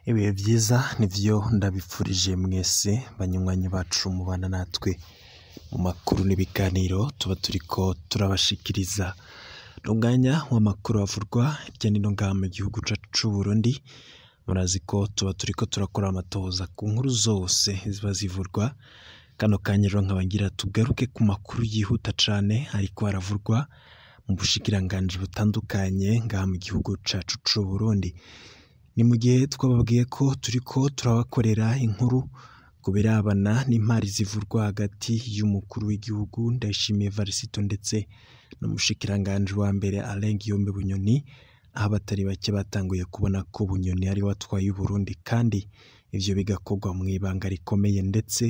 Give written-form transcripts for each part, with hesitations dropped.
Ibihe vyiza nivyo ndabifurije mwese banywanyi bacu mubana natwe mu makuru n'ibiganiro tuba turiko turabashikiriza. N'umwanya w'amakuru avurwa hirya no hino ngaha mu gihugu cacu c'Uburundi, murazi ko tuba turiko turakora amatohoza ku nkuru zose ziba zivurwa. Kano kanya rero nkaba ngira tugaruke ku makuru yihuta cane ariko aravurwa mu bushikiranganji butandukanye ngaha mu gihugu cacu c'Uburundi. Ni mu gihe twababwiye ko turiko turabakorera inkuru ku birabana n'impari zivurwa hagati y'umukuru w'igihugu Ndayishimiye Varisito ndetse n'umushikiranganji wa mbere Alain Guillaume Bunyoni, aho abatari bake batanguye kubona ko Bunyoni ariwe atwaye Uburundi kandi ivyo bigakorwa mw'ibanga rikomeye, ndetse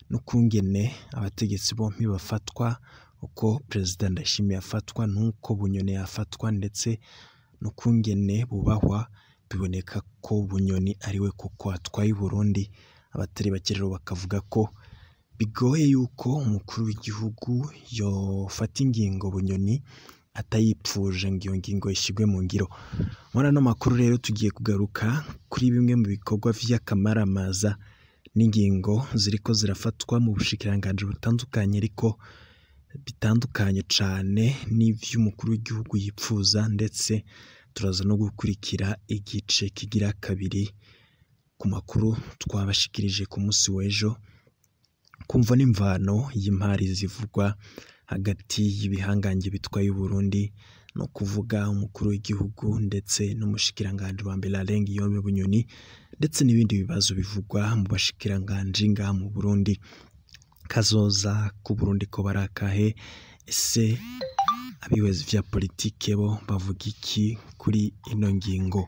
n'ukungene abategetsi bompi bafatwa, uko Perezida Ndayishimiye afatwa n'uko Bunyoni afatwa, ndetse n'ukungene bubahwa, biboneka ko Bunyoni ariwe koko atwaye Uburundi. Abatari bake rero bakavuga ko bigoye yuko umukuru w'igihugu yofata ingingo Bunyoni atayipfuje ngo iyo ngingo ishirwe mu ngiro. Muri ano makuru rero tugiye kugaruka kuri bimwe mu bikorwa vy'akamaramaza n'ingingo ziriko zirafatwa mu bushikiranganji butandukanye, ariko bitandukanye cane n'ivy'umukuru w'igihugu yipfuza, ndetse turaza no gukurikira igice kigira kabiri ku makuru twabashikirije ku musi w'ejo, kumvo n'imvano y'impari zivugwa hagati y'ibihangange bitwaye Uburundi, no kuvuga umukuru w'igihugu ndetse n'umushikiranganji wa mbere Alain Guillaume Bunyoni, ndetse n'ibindi bibazo bivugwa mu bashikiranganji ngaha mu Burundi. Kazoza k'Uburundi ko barakahe? Ese abihweza vya politike bo bavuga iki kuri ino ngingo?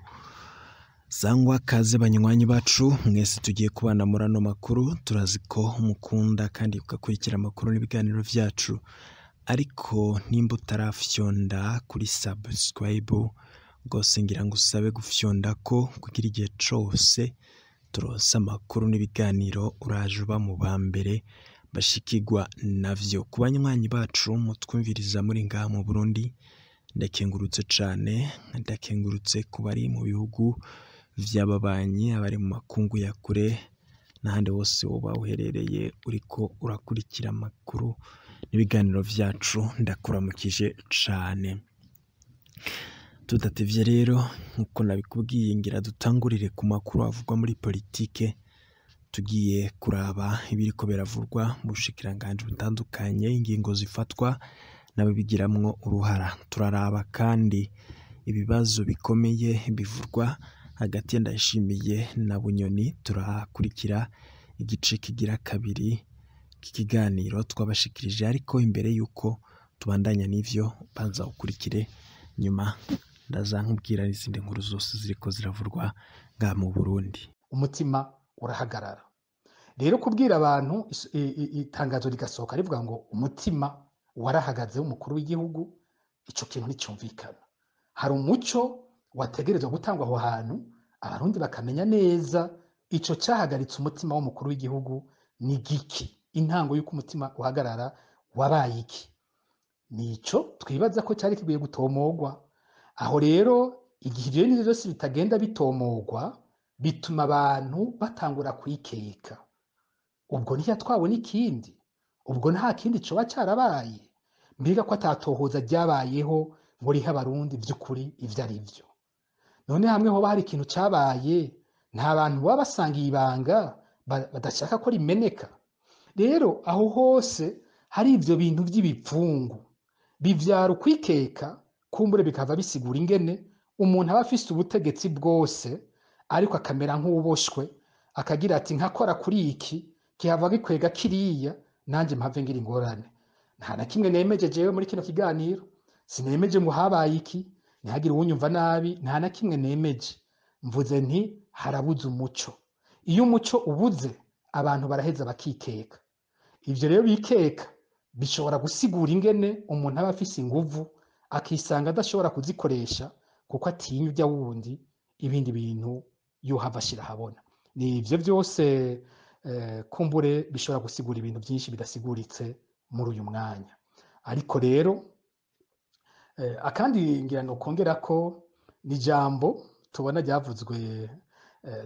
Sangwa kaze banywanyi bacu mwese tugiye kubana muri ano makuru, turazi ko mukunda kandi ugakurikira amakuru n'ibiganiro vyacu, ariko nimba utarafyonda kuri subscribe rwose ngira ngo usabe gufyonda ko kugira igihe cose turonse amakuru n'ibiganiro uraje uba mu ba mbere bashikirwa navyo. Ku banywanyi bacu mutwumviriza muri ngaha mu Burundi, ndakengurutse cane, ndakengurutse ku bari mu bihugu vy'ababanyi, abari mu makungu ya kure n'ahandi hose woba uherereye uriko urakurikira amakuru n'ibiganiro vyacu, ndakuramukije cane. Tudatevye rero nkuko nabikubwiye, ngira dutangurire ku makuru avugwa muri politike. Tugiye kuraba ibiriko biravurwa mu bushikiranganji butandukanye, ingingo zifatwa n'ababigiramwo uruhara. Turaraba kandi ibibazo bikomeye bivurwa hagati ya Ndayishimiye na Bunyoni. Turakurikira igice kigira kabiri k'ikiganiro twabashikirije, ariko imbere yuko tubandanya n'ivyo, banza ukurikire, nyuma ndaza nkubwira n'izindi nkuru zose ziriko ziravurwa ngaha mu Burundi. Umutima urahagarara. Rero kubwira abantu itangazo rigasohoka rivuga ngo umutima warahagaze w'umukuru w'igihugu, ico kintu nticyumvikana. Hari umuco wategerezwa gutangwa aho hantu, abarundi bakamenya neza ico cyahagaritse umutima w'umukuru w'igihugu ni giki, intango y'uko umutima uhagarara wabaye iki. Nico twibaza ko cyari kigiye gutomogwa. Aho rero igihe ibyo bintu byose bitagenda bitomogwa, bituma abantu batangura kwikeka. Ubwo ntiyatwawe n'ikindi, ubwo nta kindi coba cyarabaye. Mbega ko atatohoza ryabayeho ngo rihe abarundi by'ukuri ivyo ari vyo. None hamwe hoba hari ikintu cabaye, nta bantu baba basangiye ibanga badashaka ko rimeneka. Rero aho hose hari ivyo bintu vy'ibipfungu bivyara ukwikeka, kumbure bikava bisigura ingene umuntu aba afise ubutegetsi bwose ariko akamera nk'uwuboshwe, akagira ati nkakora kuri iki kihava gikwega kiriya, nanjye mpave ngira ingorane. Nta na kimwe nemeje jewe muri kino kiganiro, sinemeje ngo habaye iki, ntihagire uwunyumva nabi, nta na kimwe nemeje. Mvuze nti harabuze umuco. Iyo umuco ubuze abantu baraheza bakikeka. Ivyo rero bikeka bishobora gusigura ingene umuntu aba afise inguvu akisanga adashobora kuzikoresha kuko atinya urya wundi ibindi bintu yohava ashira ahabona. Ni ivyo byose kumbure bishobora gusigura ibintu byinshi bidasiguritse muri uyu mwanya. Ariko rero akandi ngira nokongera ko ni jambo tubona ryavuzwe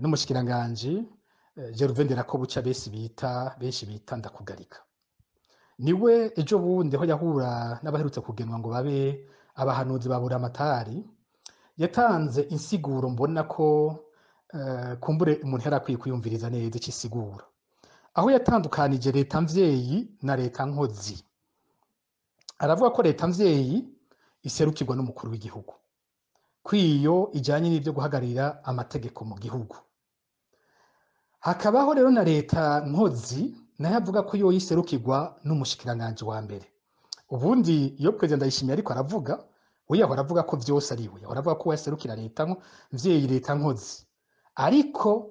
n'umushikiranganji Gervais Nderakobuca, benshi bita Ndakugarika. Niwe ejo bundi aho yahura n'abaherutse kugenwa ngo babe abahanuzi ba Buramatari, yatanze insiguro mbona ko kumbure umuntu yari akwiye kwiyumviriza neza ico isigura, aho yatandukanije leta mvyeyi na leta nkozi. Aravuga ko leta mvyeyi iserukirwa n'umukuru w'igihugu, kw'iyo ijanye n'ivyo guhagararira amategeko mu gihugu. Hakabaho rero na leta nkozi, nayo avuga ko yo iserukirwa n'umushikiranganji wa mbere. Ubundi iyo perezida Ndayishimiye ariko aravuga, we yahora avuga ko vyose ari we, yahora avuga ko we aserukira leta mvyeyi, leta nkozi, ariko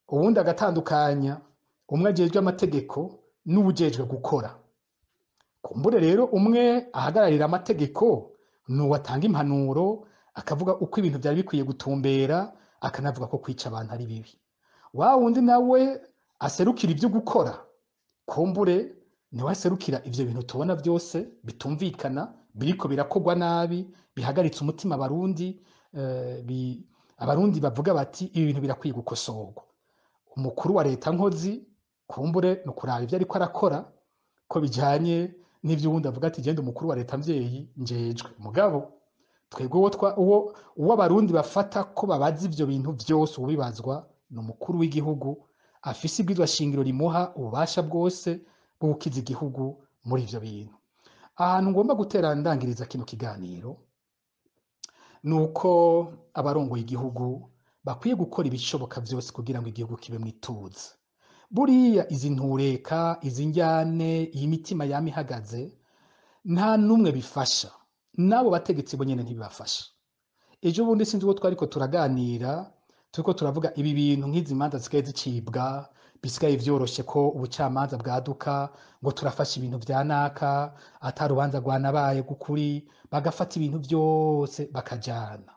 ubundi agatandukanya umwe ajejwe amategeko n'uwujejwe gukora. Kumbure rero umwe ahagararira amategeko ni atanga impanuro, akavuga uko ibintu byari bikwiye gutumbera, akanavuga ko kwica abantu ari bibi. Wa wundi nawe aserukira ibyo gukora, kumbure niwe aserukira ivyo bintu tubona byose bitumvikana, biriko birakorwa nabi, bihagaritse umutima Abarundi, Abarundi bavuga bati ibi bintu birakwiye gukosorwa. Umukuru wa leta nkozi kumbure ni ukuraba ivyo ariko arakora ko bijanye n'ivyo uwundi avuga ati genda umukuru wa leta mvyeyi njejwe. Mugabo twebwe uwo Abarundi bafata ko babaza ivyo bintu vyose, ubibazwa ni umukuru w'igihugu afise ibwirizwa shingiro rimuha ububasha bwose bwo gukiza igihugu muri ivyo bintu. Ahantu ngomba gutera ndangiriza kino kiganiro ni uko abarongoye igihugu bakwiye gukora ibishoboka vyose kugira ngo igihugu kibe mw'ituze. Buriya izi ntureka, izi njyane, iyi mitima yama ihagaze, nta n'umwe bifasha, n'abo bategetsi bo nyene ntibibafasha. Ejo bundi sinzi uwo twariko turaganira, turiko turavuga ibi bintu nk'izi manza zisigaye zicibwa, bisigaye vyoroshe ko ubucamanza bwaduka ngo turafashe ibintu vya naka ata rubanza rwanabaye gukuri, bagafata ibintu vyose bakajana.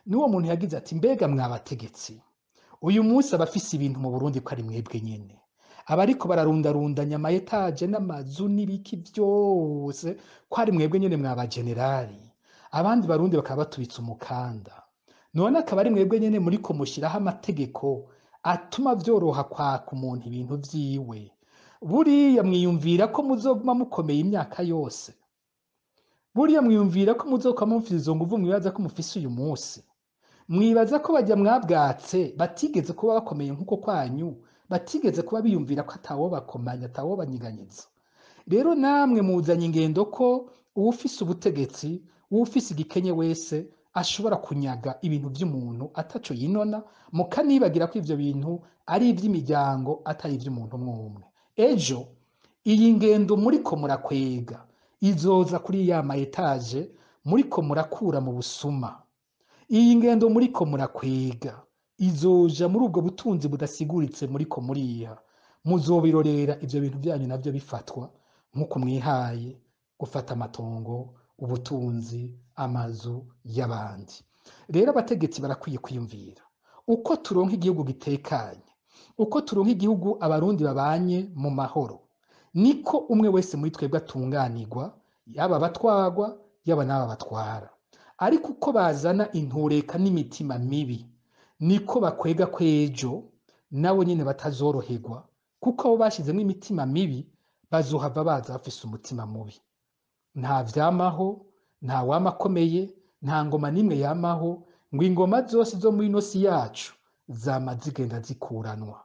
N'uwo muntu yagize ati mbega mwabategetsi, uyu munsi abafise ibintu mu Burundi ko ari mwebwe nyene, abariko bararundarundanya ama étages n'amazu n'ibiki vyose ko ari mwebwe nyene mwaba generali, abandi Barundi bakaba batubitse umukanda, none akaba ari mwebwe nyene muriko mushiraho amategeko atuma vyoroha kwaka umuntu ibintu vyiwe. Buriya mwiyumvira ko muzoguma mukomeye imyaka yose? Buriya mwiyumvira ko muzokwama mufise izo nguvu mwibaza ko mufise uyu munsi? Mwibaza ko bajya mwabwatse batigeze kuba bakomeye nk'uko kwanyu, batigeze kuba biyumvira ko atawobakomanya, atawobanyiganyiza? Rero namwe muzanye ingendo ko uwufise ubutegetsi, uwufise igikenye wese ashobora kunyaga ibintu vy'umuntu ataco yinona, mukanibagira ko ivyo bintu ari ivy'imiryango, atari ivy'umuntu umwe umwe. Ejo iyi ngendo muriko murakwega izoza kuri ya ma étages muriko murakura mu busuma. Iyi ngendo muriko murakwega izoja muri ubwo butunzi budasiguritse muriko muriha. Muzobirorera ivyo bintu vyanyu navyo bifatwa nk'uko mwihaye gufata amatongo, ubutunzi, amazu y'abandi. Rero abategetsi barakwiye kwiyumvira uko turonka igihugu gitekanye, uko turonka igihugu Abarundi babanye mu mahoro, niko umwe wese muri twebwe atunganirwa, yaba abatwagwa, yaba n'aba batwara. Ariko uko bazana intureka n'imitima mibi, niko bakwega kwejo nabo nyene batazoroherwa, kuko abo bashizemwo imitima mibi bazohava baza bafise umutima mubi. Nta vyamaho, nta wama akomeye, nta ngoma n'imwe yamaho, ngo ingoma zose zo muri ino si yacu zama zigenda zikuranwa.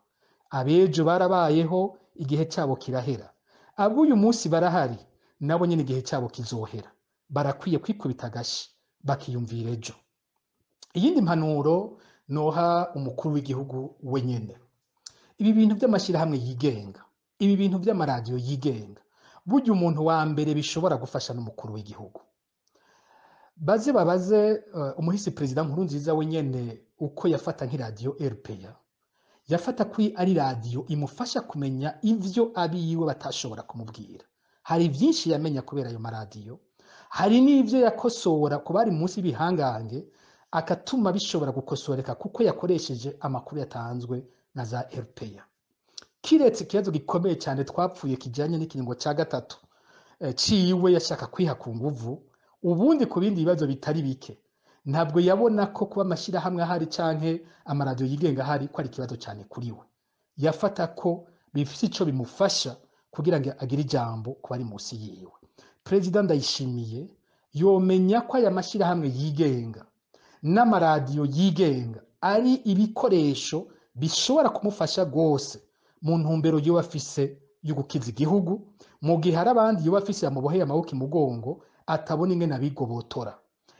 Abejo barabayeho, igihe cabo kirahera. Ab'uyu munsi barahari, nabo nyene igihe cabo kizohera. Barakwiye kwikubita agashi bakiyumvira ejo. Iyindi mpanuro noha umukuru w'igihugu wenyene, ibi bintu vy'amashirahamwe yigenga, ibi bintu vy'amaradiyo yigenga, burya umuntu wa mbere bishobora gufasha n'umukuru w'igihugu. Baze babaze umuhisi perezida Nkurunziza wenyene uko yafata nk'iradiyo RPA. Yafata ko ari radiyo imufasha kumenya ivyo abiwe batashobora kumubwira. Hari vyinshi yamenya kubera ayo maradiyo, hari n'ivyo yakosora ku bari munsi y'ibihangange, akatuma bishobora gukosoreka kuko yakoresheje amakuru yatanzwe na za RPA. Kiretse ikibazo gikomeye cyane twapfuye kijanye n'ikiringo ca gatatu ciwe yashaka kwiha ku nguvu, ubundi ku bindi bibazo bitari bike Ntabwo yabona ko kuba amashyirahamwe ahari canke amaradiyo yigenga ahari ko ari ikibazo cyane kuri we. Yafata ko bifite ico bimufasha kugira ngo agire ijambo ku bari munsi yiwe. Perezida Ndayishimiye yomenya ko aya mashyirahamwe yigenga n'amaradiyo yigenga ari ibikoresho bishobora kumufasha rwose mu ntumbero yoba afise yo gukiza igihugu, mu gihe hari abandi yoba afise yamuboheye amaboko imugongo atabona ingene abigobotora.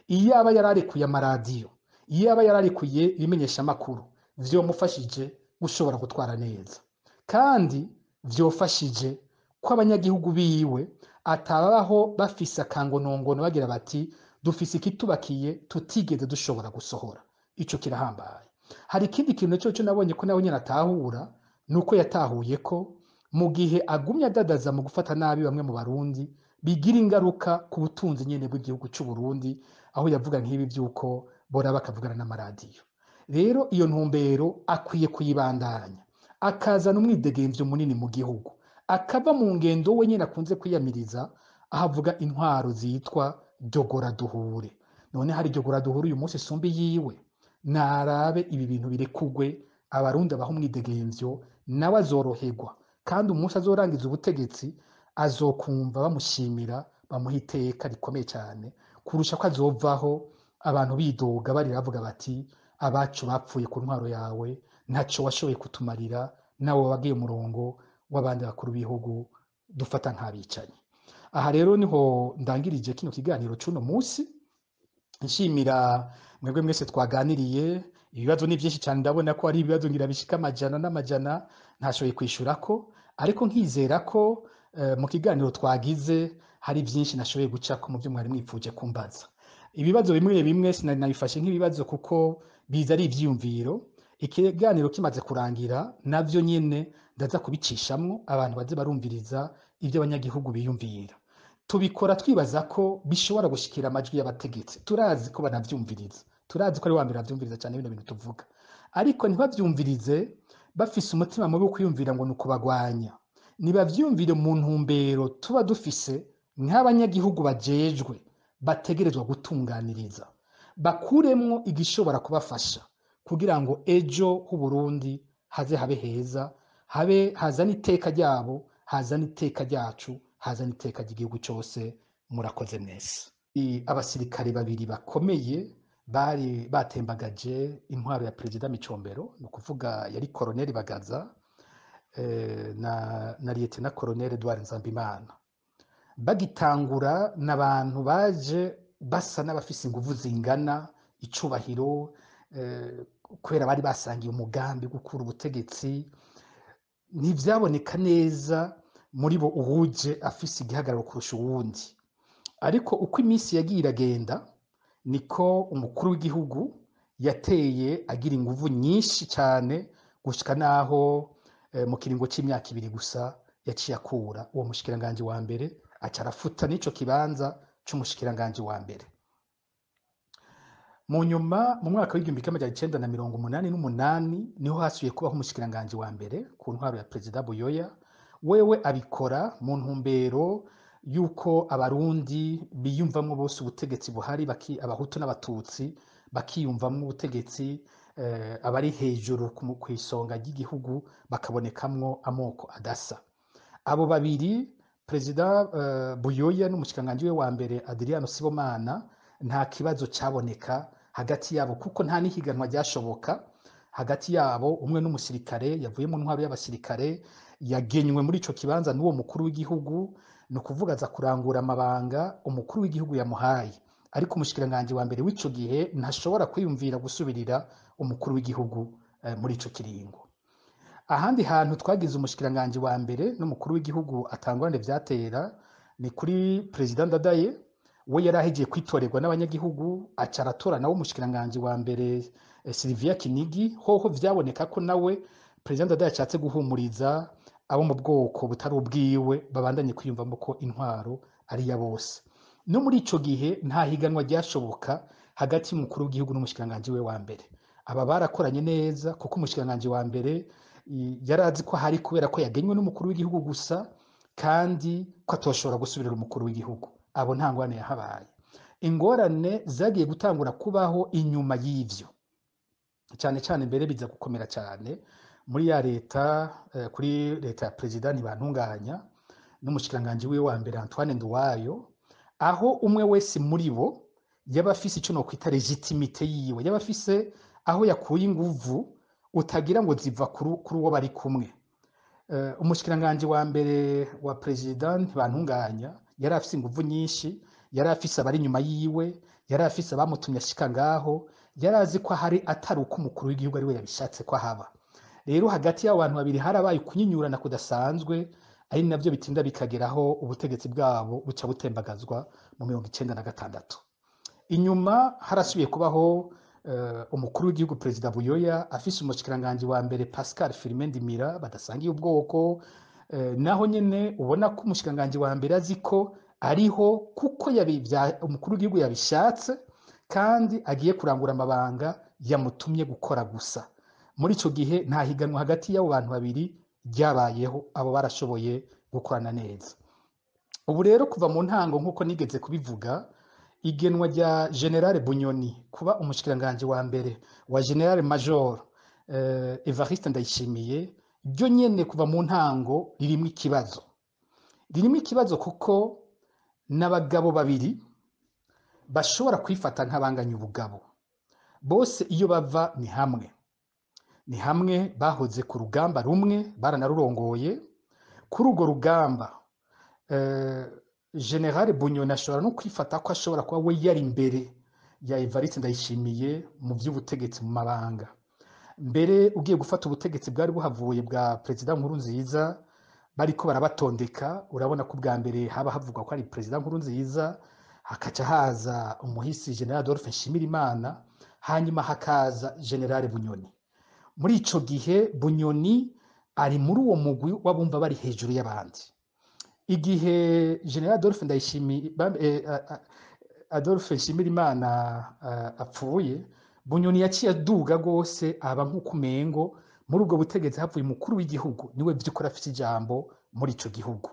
Iyo aba yararekuye amaradiyo, iyo aba yararekuye ibimenyeshamakuru, vyomufashije gushobora gutwara neza, kandi vyofashije ko abanyagihugu biwe atabaho bafise akangonongono bagira bati dufise ikitubakiye tutigeze dushobora gusohora. Ico kirahambaye. Hari ikindi kintu cyo nabonye ko nawe nyene atahura, nuko yatahuye ko mu gihe agumye adadaza mu gufata nabi bamwe mu Barundi bigira ingaruka ku butunzi nyene bw'igihugu c'u Burundi, aho yavuga nk'ibi by'uko bora bakavugana n'amaradiyo. Rero iyo ntumbero akwiye kuyibandanya, akazana umwidegemvyo munini mu gihugu, akava mu ngendo we nyene akunze kwiyamiriza, aho avuga intwaro zitwa dogora duhure. None hari dogora duhure uyu munsi isumbi yiwe? Narabe ibi bintu birekugwe, Abarundi abaho umwidegemvyo, nawe azoroherwa, kandi umunsi azorangiza ubutegetsi azokumva bamushimira, bamuha iteka rikomeye cyane kurusha ko azovaho abantu bidoga barira bavuga bati abacu bapfuye ku ntwaro yawe, ntaco washoboye kutumarira, nawe wagiye umurongo w'abandi bakuru b'ibihugu dufata nk'abicanyi. Aha rero niho ndangirije kino kiganiro c'uno munsi, nshimira mwebwe mwese twaganiriye. Ibibazo ni byinshi cyane, ndabona ko ari ibibazo ngira bishika amajana n'amajana ntashoboye kwishurako, ariko nkizera ko mu kiganiro twagize hari byinshi nashoboye gucako mu byo mwari mwipfuje kumbaza. Ibibazo bimwe bimwe sinabifashe nk'ibibazo kuko biza ari ivyiyumviro. Ikiganiro kimaze kurangira navyo nyene ndaza kubicishamwo abantu baze barumviriza ibyo abanyagihugu biyumvira. Tubikora twibaza ko bishobora gushikira amajwi y'abategetsi, turazi ko banavyumviriza, turazi ko ari wa mbere bavyumviriza cyane bino bintu tuvuga, ariko ntibavyumvirize bafise umutima mubi wo kwiyumvira ngo ni ukubagwanya. Nibavyumvire mu ntumbero tuba dufise nk'abanyagihugu bajejwe bategerezwa gutunganiriza, bakuremwo igishobora kubafasha kugira ngo ejo h'Uburundi haze habe heza, habe hazana iteka ryabo, hazana iteka ryacu, hazana iteka ry'igihugu cyose. Murakoze mwese. Abasirikare babiri bakomeye bari batembagaje intwaro ya Perezida Micombero, ni ukuvuga yari Colonel Bagaza na Lieutenant Colonel Edouard Nzambimana. Bagitangura n'abantu baje basa n'abafise inguvu zingana icubahiro, kubera bari basangiye umugambi gukura ubutegetsi. Ntivyaboneka neza muri bo uwuje afise igihagararo kurusha uwundi, ariko uko iminsi yagiye iragenda niko umukuru w'igihugu yateye agira inguvu nyinshi cyane, gushika naho mu kiringo c'imyaka ibiri gusa yaciye akura uwo mushikiranganje wa mbere, aca arafuta n'ico kibanza c'umushikiranganje wa mbere. Mu nyuma mu mwaka w'1988 niho hasubiye kubaho umushikiranganje wa mbere ku ntwaro ya Perezida Buyoya. Wewe abikora mu ntumbero yuko Abarundi biyumvamwo bose ubutegetsi buhari, Abahutu n'Abatutsi bakiyumvamwo ubutegetsi, abari hejuru ku isonga ry'igihugu bakabonekamwo amoko adasa. Abo babiri, Perezida Buyoya n'umushikiranganje we wa mbere Adriano Sibomana, nta kibazo caboneka hagati yabo kuko nta n'ihiganwa ryashoboka hagati yabo. Umwe n'umusirikare yavuye mu ntwaro y'abasirikare, yagenywe muri ico kibanza n'uwo mukuru w'igihugu, ni ukuvuga aza kurangura amabanga umukuru w'igihugu yamuhaye, ariko umushikiranganje wa mbere w'ico gihe ntashobora kwiyumvira gusubirira umukuru w'igihugu muri ico kiringo. Ahandi hantu twagize umushikiranganje wa mbere n'umukuru w'igihugu atangorane vyatera ni kuri Perezida Ndadaye. We yari ahejeje kwitorerwa n'abanyagihugu, aca aratora nawe umushikiranganje wa mbere Sylvia Kinigi. Hoho vyaboneka ko nawe Perezida Ndadaye ashatse guhumuriza abo mu bwoko butari ubwiwe, babandanye kwiyumvamo ko intwaro ari iya bose. No muri ico gihe nta higanwa ryashoboka hagati y'umukuru w'igihugu n'umushikiranganje we wa mbere. Aba barakoranye neza kuko umushikiranganje wa mbere yarazi ko hari kubera ko yagenywe n'umukuru w'igihugu gusa, kandi ko atoshobora gusubirira umukuru w'igihugu. Abo nta ngwane yahabaye. Ingorane zagiye gutangura kubaho inyuma y'ivyo, cyane cyane mbere biza gukomera cyane muri ya leta, kuri leta ya perezida Ntibantunganya n'umushikiranganji wiwe wa mbere Antoine Nduwayo, aho umwe wese muri bo yaba afise ico nokwita légitimité yiwe, yaba afise aho yakuye inguvu utagira ngo ziva kuri uwo bari kumwe. Umushikiranganji wa mbere wa perezida Ntibantunganya yari afise inguvu nyinshi, yari afise abari inyuma yiwe, yari afise abamutumye ashika ngaho, yari azi ko ahari atari uko umukuru w'igihugu ari we yabishatse ko ahaba. Rero hagati y'abo bantu babiri harabaye ukunyinyurana kudasanzwe, ari navyo bitinda bikageraho ubutegetsi bwabo buca butembagazwa mu 96. Inyuma harasubiye kubaho umukuru w'igihugu perezida Buyoya afise umushikiranganji wa mbere Pascal Firmin Ndimira badasangiye ubwoko, naho nyene ubona ko umushikiranganji wa mbere azi ko ariho kuko umukuru w'igihugu yabishatse kandi agiye kurangura amabanga yamutumye gukora gusa. Muri ico gihe nta higanwa hagati y'abo bantu babiri ryabayeho, abo barashoboye gukorana neza. Ubu rero kuva mu ntango nk'uko nigeze kubivuga, igenwa rya General Bunyoni kuba umushikiranganji wa mbere wa General Major Evariste Ndayishimiye, ryo nyene kuva mu ntango ririmwo ikibazo. Ririmwo ikibazo kuko n'abagabo babiri bashobora kwifata nk'abanganya ubugabo. Bose iyo bava ni hamwe. Ni hamwe bahoze ku rugamba rumwe, baranarurongoye. Kuri urwo rugamba General Bunyoni ashobora no kwifata ko ashobora kuba we yari imbere ya Evariste Ndayishimiye mu by'ubutegetsi mu mabanga. Mbere ugiye gufata ubutegetsi bwari buhavuye bwa perezida Nkurunziza, bariko barabatondeka, urabona ko bwa mbere haba havugwa ko ari perezida Nkurunziza, hakaca haza umuhisi General Adolphe Nshimirimana, hanyuma hakaza General Bunyoni. Muri ico gihe Bunyoni ari muri uwo mugwi w'abumva bari hejuru y'abandi. Igihe General Adolphe Ndayishimiye Adolphe Nshimirimana apfuye, Bunyoni yaciye aduga gose aba nk'uko umengo muri ubwo butegetsi hapfuye umukuru w'igihugu niwe vy'ukuri afise ijambo muri ico gihugu.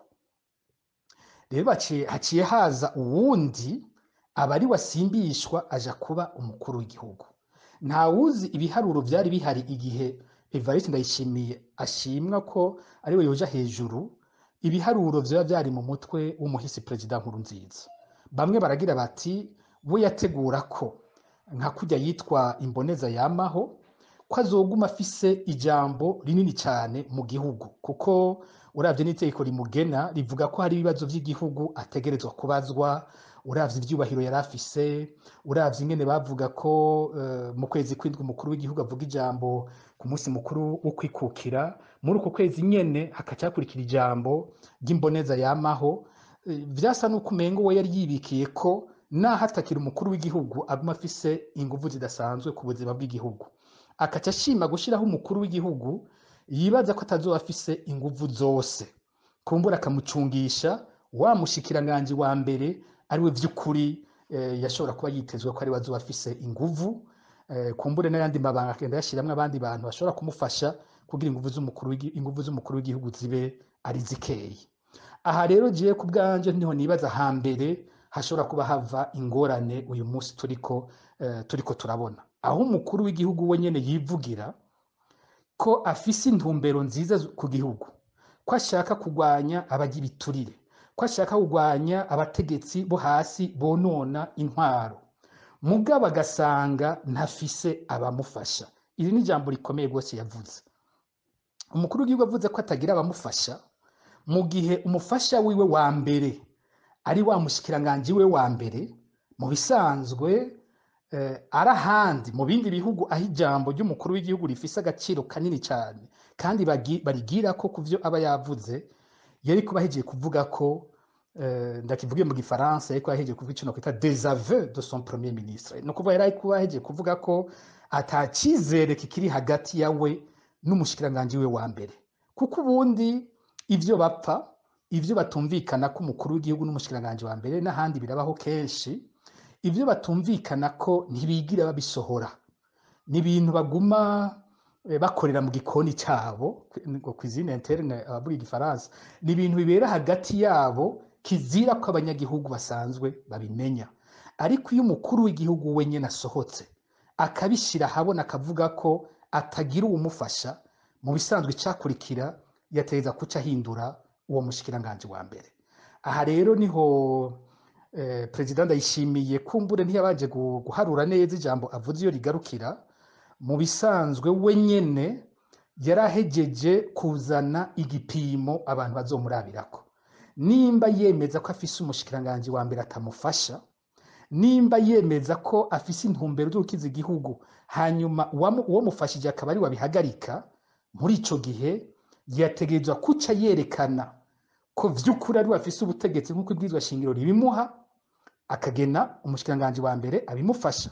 Rero haciye haza uwundi aba ari wasimbishwa aja kuba umukuru w'igihugu. Ntawuzi ibiharuro vyari bihari igihe Evariste Ndayishimiye ashimwa ko ariwe yoja hejuru, ibiharuro vyoba vyari mu mutwe w'umuhisi perezida Nkurunziza. Bamwe baragira bati we yategura ko nka kurya yitwa imboneza yamaho, ko azoguma afise ijambo rinini cyane mu gihugu, kuko uravye n'itegeko rimugena rivuga ko hari ibibazo vy'igihugu ategerezwa kubazwa. Uravye ivyubahiro yari afise, uravye ingene bavuga ko mu kwezi kw'indwi umukuru w'igihugu avuga ijambo ku munsi mukuru wo kwikukira, muri uko kwezi nyene hakaca hakurikira ijambo ry'imboneza yamaho. Vyasa n'uko umengo we yari yibikiye ko naho atakira umukuru w'igihugu aguma afise inguvu zidasanzwe ku buzima bw'igihugu, akaca ashima gushiraho umukuru w'igihugu yibaza ko atazoba afise inguvu zose, kumbura akamucungisha wa mushikiranganji wa mbere ariwe vy'ukuri yashobora kuba yitezwe ko ariwe azoba afise inguvu, kumbure n'ayandi mabanga akagenda yashiramwo abandi bantu bashobora kumufasha kugira inguvu z'umukuru w'igihugu zibe ari zikeyi. Aha rero jewe ku bwanje niho nibaza hambere hashobora kuba hava ingorane uyu munsi turiko turabona, aho umukuru w'igihugu we nyene yivugira ko afise intumbero nziza ku gihugu, ko ashaka kurwanya abagibiturire, ko ashaka kurwanya abategetsi bo hasi bonona intwaro, mugabo agasanga ntafise abamufasha. Iri ni ijambo rikomeye rwose yavuze. Umukuru w'igihugu avuze ko atagira abamufasha, mu gihe umufasha wiwe wa mbere ari wa mushikiranganji we wa mbere, mu bisanzwe ari ahandi mu bindi bihugu aho ijambo ry'umukuru w'igihugu rifise agaciro kanini cyane kandi barigira ko kuvyo aba yavuze, yari kuba ahejeje kuvuga ko ndakivuge mu gifaransa, yari kuba ahejeje kuvuga ico nokwita désaveu de son premier ministre. No kuvuga yari kuba ahejeje kuvuga ko ata cizere kikiri hagati yawe n'umushikiranganji we wa mbere, kuko ubundi ivyo bapfa, ivyo batumvikana ko umukuru w'igihugu n'umushikiranganji wa mbere n'ahandi birabaho kenshi, ivyo batumvikana ko ntibigira babisohora, ni ibintu baguma bakorera mu gikoni cabo, ngo cuisine interne abavuga igifaransa, ni ibintu bibera hagati yabo kizira ko abanyagihugu basanzwe babimenya. Ariko iyo umukuru w'igihugu wenyine asohotse akabishyira ahabona, akavuga ko atagira uwumufasha, mu bisanzwe icakurikira yategereza kuca ahindura uwo mushikiranganji wa mbere. Aha rero niho Perezida Ndayishimiye kumbure ntiyabanje guharura neza ijambo avuze iyo rigarukira. Mu bisanzwe we nyene yarahejeje kuzana igipimo abantu bazomurabirako. Nimba yemeza ko afise umushikiranganji wa mbere atamufasha, nimba yemeza ko afise intumbero zo gukiza igihugu, hanyuma uwo mufashije akaba ari wabihagarika, muri ico gihe yategerezwa kuca yerekana ko vy'ukuri ari we afise ubutegetsi nk'uko ibwirizwa shingiro ribimuha, akagena umushikiranganji wa mbere abimufasha.